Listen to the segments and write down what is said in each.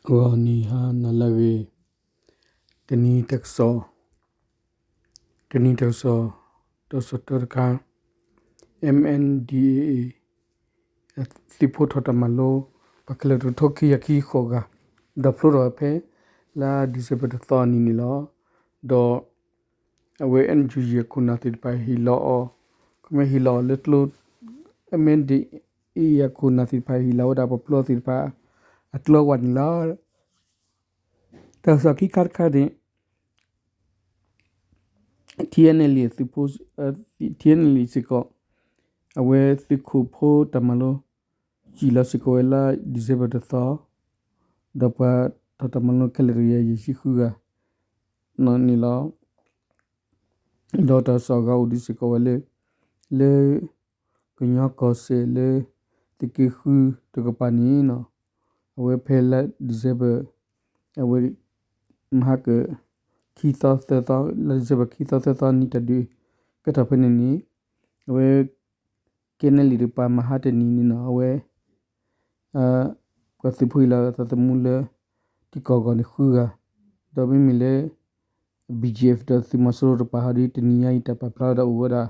ဂီၤနံၤဟါနၤလၢအဂ့ၤ, တနံၤတၢ်ကစီၣ်, တနံၤတၢ်ကစီၣ်, တၢ်ကစီၣ်တၢတခါ, MNDAA သုးဖိထီၣ်တၢ်မၤလိ ပှၤခဲလၢာ်တကထိခံကယၤခံဆံဃိးဂၤ, ဒီးဖျိထီၣ်ဖဲ လါ December တသီအနံၤန့ၣ်လီၤ. ဒီး အဝဲ NUG အခိၣ်နၢ်သ့ၣ်တဖၣ်ဟ့ၣ်လီၤအီၤ, ခီမ့ၢ်ဟ့ၣ်လီၤအီၤလၢကျိ MNDAA အခိၣ်နၢ်သ့ၣ်တဖၣ်ဟ့ၣ်လီၤဝဲဒၣ်ပှၤဖျိအီၤသ့ၣ်တဖၣ် အကျိအဝဲန့ၣ်လီၤ. တၢ်ကစီၣ်ခံခါတခါန့ၣ် TNLA သုးဖိ, TNLA စ့ၢ်ကီး အဝဲသုးခိၣ်ဖိတၢ်မၤလိ စံၣ်လီၤစ့ၢ်ကီးဝဲလါ December တသီ, ဒီးပှၤထီၣ်တၢ်မၤလိခဲလၢာ်တကယၤယဲၢ်ဆံဃုဂၤန့ၣ်လီၤ. ဒီးတၢ်ကစီၣ်အဂၤအိၣ်ဒံးစ့ၢ်ကီးဝဲလၢ လၢ ကညီကီၢ်စဲၣ်လၢ သုးက့ဃုတကပၤန့ၣ် အဝဲဖဲလါ December အဝဲ မဟါက ခံသီသၢသီ လါ December ခံသီသၢသီနံၤတၢ်ဒုးကဲထီၣ်ဖဲန့ၣ်န့ၣ် အဝဲ KNLA တကပၤမဟါတနံၤန့ၣ်နီၤ အဝဲ ပှၤသုးဖိအံၤလီၤသးသမူလၢ ထံကီၢ်အဂီၢ်န့ၣ်ဃုဂၤ, ဒီးမ့မ့ၢ်လၢ BGF ဒီးသုးမီၤစိရိၤတကပၤဟီဒ်တနံၤညါအံၤ တၢ်ပာ်ဖျါဝဲဒၣ်အိၣ်ဝဲဒၣ်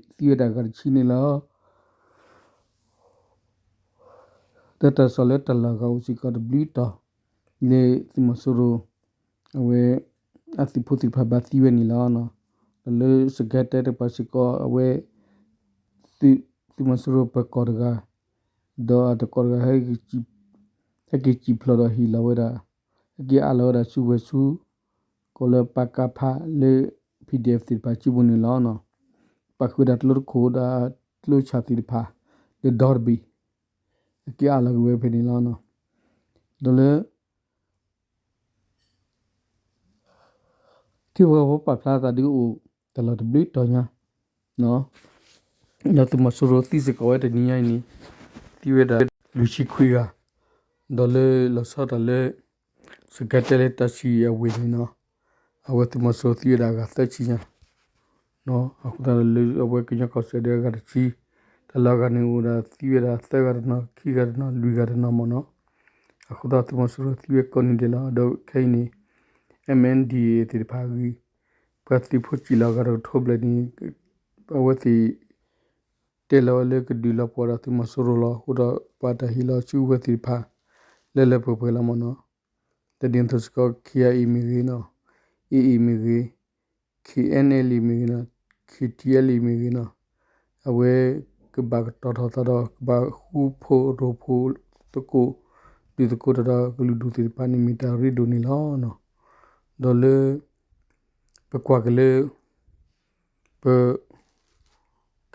သံဝဲဒၣ်ဂၤတဆံန့ၣ်လီၤ. ဒီးတၢ်ကစီၣ်လၢတၢ်လီၢ်ဂၤအိၣ်စ့ၢ်ကီးတဘျုးတီၤ လၢသုးမီၤစိရိၤ အဝဲ အသုးဖိသ့ၣ်တဖၣ်ဘၣ်သံဝဲန့ၣ်လီၤ. ဒီးလၢစကဲတဲတကပၤစ့ၢ်ကီး အဝဲ သုးမီၤစိရိၤပၢၤကီၢ်တဂၤ ဒီးအတကီၢ်တဂၤ ဟဲက့ၤစံၣ်ဖျိးဒီးဟ့ၣ်လီၤဝဲဒၣ် ဟဲက့ၤအးလီၤဝဲဒၣ်ဆူဝဲၢ်ဆူ ကိးလၢပကဖ လၢ PDF သ့ၣ်တဖၣ်စုပူၤန့ၣ်လီၤ. ပာ်ဃုာ်ဝဲဒၣ်ကျိတခိၣ်ဒီးကျိဆၣ်သ့ၣ်တဖၣ် လၢဒီတဘ့ၣ် ဟဲက့ၤအးလီၤက့ၤဝဲဖဲန့ၣ်လီၤ. ဒီးလၢ ထံဖိကီၢ်ဖိပာ်ဖျါသးဒ်အိၣ်တၢ်လီၢ်တဘျုးတီၤညါ ဒီးသုးမီၤစိရိၤသံစ့ၢ်ကီးဝဲတနံၤညါအံၤန့ၣ် သံဝဲဒၣ်လွံၢ်ဆံခွံဂၤ, ဒီးလၢလီၤဆီဒၣ်တၢ်လၢ စကဲတဲလၢတၢ်ဆံၣ်အဝ့ၢ်န့ၣ်နီၤ အဝဲသုးမီၤစိရိၤသံဝဲဒၣ်အဂၤသၢဆံညါ အဃိသတးဒီးလၢအဝဲကညီကီၢ်စဲၣ်ဒီးအဂၤတဆံ, တၢ်လီၢ်အဂၤန့ၣ်အိၣ်ဝဲဒၣ်သံဝဲဒၣ်သၢဂၤတနီၤ ခံဂၤတနီၤ လွံၢ်ဂၤတနီၤမ့ၢ်နီၤ, အဃိသတးသုးမီၤစိရိၤသံဝဲကိးနံၤဒဲးလီၤ. ဒီးခဲအံၤန့ၣ် MNDAA သ့ၣ်တဖၣ်အဂ့ၢ် ပှၤသုးဖိစံၣ်လီၤအဂၤတကထိဘျဲၣ်န့ၣ် အဝဲသ့ၣ် တဲလီၤဝဲလၢကဒုးလီၤပှီၢ်ဒီးသုးမီၤစိရိၤလီၤ. အဃိဒီးပှၤတၢ်ဟ့ၣ်လီၤဆူဝဲသ့ၣ်တဖၣ် လၢလၢပှဲၤပှဲၤလီၤမ့ၢ်နီၤ, တဒ်သိးစ့ၢ်ကီး KIA မ့ၢ်ဂ့ၤနီၤ, AA မ့ၢ်ဂ့ၤ, KNLA မ့ၢ်ဂ့ၤနီၤ, KTLA မ့ၢ်ဂ့ၤနီၤ, အဝဲကဘၣ်ကတီၤထီၣ်သးဒီး ကဘၣ်ဃူဖိးရိၣ်ဖိးသကိး ဒုးသကိးတၢ်ဒီးကလုာ်ဒူၣ်သ့ၣ်တဖၣ်န့ၣ် မ့ၢ်တၢ်အရ့ဒိၣ်န့ၣ်လီၤ. ဒီးလၢ ပကွၢ်က့ၤလၢ ပ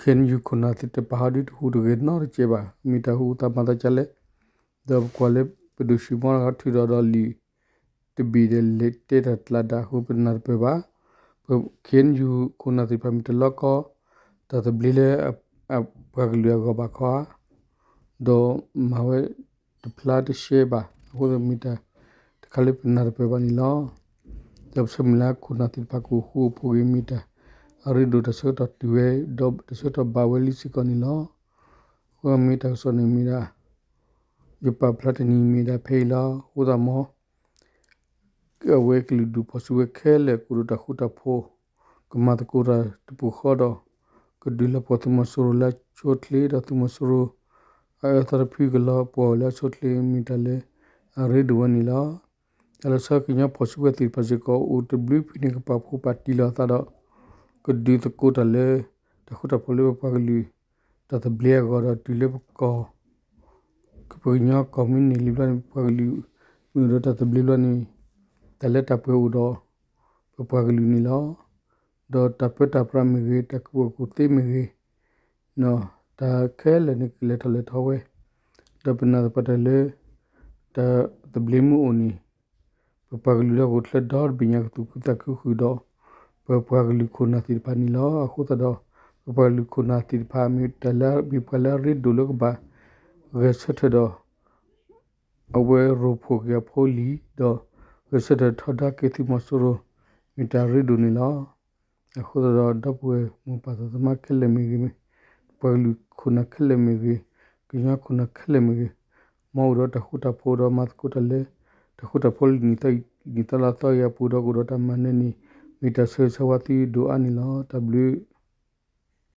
KNU ခိၣ်နၢ်သ့ၣ်တဖၣ်ဟီဒ်တဟူးတဂဲၤနီတစဲးဘၣ် မ့ၢ်တၢ်ဟူးသးမၤသးဒ်လဲၣ်, ဒီးပကွၢ်လၢပဒိၣ်ဆံးမီၣ်ထီၣ်ထုးဒီးဒီးလံာ်တဘ့ၣ်ဒီးလဲၤတဲတၢ်ကျါဒၣ်အဃိ ပနၢ်တပၢၢ်ဘၣ်, ပ KNU ခိၣ်နၢ်သ့ၣ်တဖၣ်မ့ၢ်တလီကီ တၢ်သဘျ့လၢ ပှၤကလုာ်အဂီၢ်ဘၣ်ခီဧါ ဒီးမၤဝဲတဖျါတရှဲဘၣ်အဃိ မ့ၢ်တၢ်တခါလၢပနၢ်တပၢၢ်ဘၣ်န့ၣ်လီၤ. ဒီးပဆၢမုၢ်လၢ်ခိၣ်နၢ်သ့ၣ်တဖၣ်ကအိၣ်ဃူအိၣ်ဖိးဂ့ၤ မ့ၢ်တၢ်အရ့ဒိၣ်တၢ်ဆၢကတီၢ်တုၤဝဲ ဒီးတၢ်ဆၢကတီၢ်ဘၣ်ဝဲလံစ့ၢ်ကီးန့ၣ်လီၤ. အဃိမ့ၢ်တၢ်ကစီၣ်န့ၣ်မ့ၢ်ဒၣ် ယပာ်ဖျါတနံၤမ့ၢ်ဒၣ်ဖဲအံၤလီၤ. အဃိသတးမ့ၢ် အဝဲကလုာ်ဒူၣ်ဖီၣ်စုကဝဲၤခဲလၢာ် ကအိၣ်ဒီးတၢ်ဃူတၢ်ဖိး ကမၤသကိးတၢ်တပူၤဃီဒီး ကဒုးလီၤပှီၢ်သုးမီၤစိရိၤလၢအဆိအချ့ ဒီးသုးမီၤစိရိၤ အအၢသီတဖုကလီၤပှီၢ်ဝဲလၢအဆိအချ့ မ့ၢ်တၢ်လၢအရ့ဒိၣ်ဝဲန့ၣ်လီၤ. တၢ်လီၤဆီကညီဖီၣ်စုကဝဲၤသ့ၣ်တဖၣ်စ့ၢ်ကီး အိၣ်တဘျုးဖုန့ၣ် ကပာ်ဖှိၣ်ပာ်တံၢ်လီၤအသးဒီး ကဒုးသကိးတၢ်လၢ တၢ်ဃူတၢ်ဖိးလၢပပှၤကလုာ် တၢ်သဘျ့အဂီၢ်ဒီးတုၤလၢပကီၢ် ပကညီကီၢ်မ့ၢ်န့ၢ်လံဘျီန့ၣ် ပပှၤကလုာ် မ့ၢ်အိၣ်ဒီးတၢ်သဘျ့ဘျီန့ၣ် တၢ်လၢတၢ်ပှဲၤအိၣ်ဒီး ပပှၤကလုာ်န့ၣ်လီၤ. ဒီးတၢ်ပၢတၢ်ပြးမ့ၢ်ဂ့ၤ တၢ်ကူၣ်ဘၣ်ကူၣ်သ့မ့ၢ်ဂ့ၤ တၢ်ခဲလၢာ်န့ၣ် ကလဲၤထီၣ်လဲၤထီဝဲ ဒီးပနၢ်သပှၢ်တၢ်လၢ တၢ်သဘျ့မ့ၢ်အိၣ်န့ၣ် ပပှၤကလုာ်လၢဟီၣ်ခိၣ်ချၢဒီတဘ့ၣ်ညါ ကသူၣ်ခုသးခုဃုာ်ဒီး ပပှၤကလုာ်ခိၣ်နၢ်သ့ၣ်တဖၣ်န့ၣ်လီၤ. အဃိသတးဒီး ပပှၤကလုာ်ခိၣ်နၢ်သ့ၣ်တဖၣ် မ့ၢ်တၢ်လၢ မ့ၢ်ပှၤလၢအရ့ဒိၣ်လၢကဘၣ် ဂဲၤဆၢထၢၣ်ဒီး အဝဲရိဖှိၣ်က့ၤအဖိလံၤ ဒီး ဂဲၤဆၢထၢၣ်ထီဒါက့ၤသုးမီၤစိရိၤ မ့ၢ်တၢ်ရ့ဒိၣ်န့ၣ်လီၤ. အဃိသတးဒီး ဒီပုၢ်ဝဲၢ်မိၢ်ပၢ်သးသမါခဲလၢာ်မ့ၢ်ဂ့ၤ, ပှၤကလုာ်ခိၣ်နၢ်ခဲလၢာ်မ့ၢ်ဂ့ၤ, ကညီခိၣ်နၢ်ခဲလၢာ်မ့ၢ်ဂ့ၤ, မ်အိၣ်ဒီးတၢ်ဃူတၢ်ဖိးဒီးမၤသကိးတၢ်လၢ တၢ်ဃူတၢ်ဖိးလၢနံၣ်သီလါသီအံၤအပူၤဒီးကအိၣ်ဒီးတၢ်မၤနၢၤန့ၣ် မ့ၢ်တၢ်ဆၢဂ့ၤဆၢဝါသုဒိၣ်အါန့ၣ်လီၤ. တၢ်ဘျုး